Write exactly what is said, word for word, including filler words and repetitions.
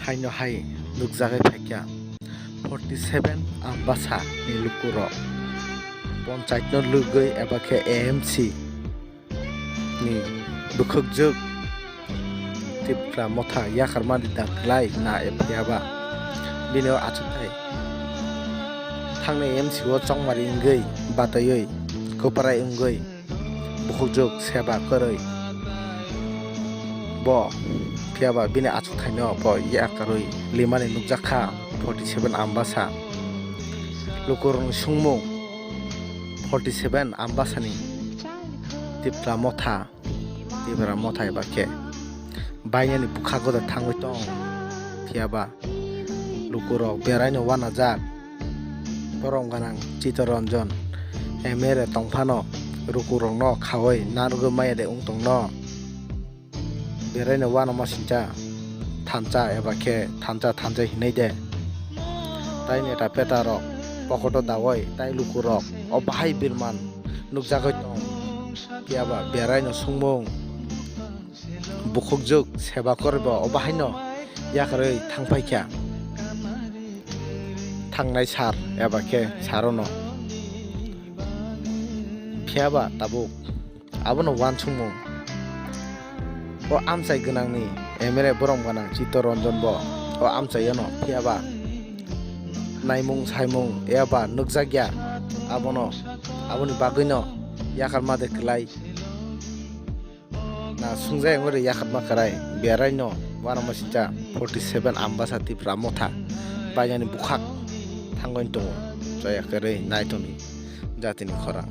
Haino hai nukjagwi phaikha forty seven Ambasa ni lukurok ponchayat no lugwi eba khe A M C ni bwkhwkjwk Tipra Motha yakarma dida kwlai na, phiya ba bini o achukthai thangni A M C o chongmari wngwi bataiwi kwprai wngwi bukhukjwk seba kwrwi bo, phiya ba bini achukthai no bo yakarwi limani nukjakha forty seven Ambasa. Lukurokni sungmung forty seven Ambasani Tipra Motha, Tipra Motha eba khe bainani bwkha goda thangwi tong, phiya ba lukurok beraino wanajak. Borom gwnang Chittaranjan M L A tongphano lukurokno khaui narwgwi maya de wng tongno. Beraino wanama sincha thansa eba khe thansa thansa hinwi de. Tai neta peta rok pokoto dawai tai lukurok o bahai birman nukjagwi tong. Phiya ba beraino sungmung bukhukjwk seba kwrwi bo o bahaino yakarwi thangphaikha thangnai sar eba khe sarono. Phiya ba tabuk abono wansukmung o amchai gwnangni M L A borom gwnang Chittaranjan bo o amchaiyano, phiya ba naimung saimung eba nukjakya abono, aboni bagwino yakarma de kwlai. Na sungjak wngwi rw yakarma kwrai beraino wanama sincha forty seven Ambasa Tipra Motha bainani bwkhak thangwi tongo, choya kwrwi naitoni jatini khorang.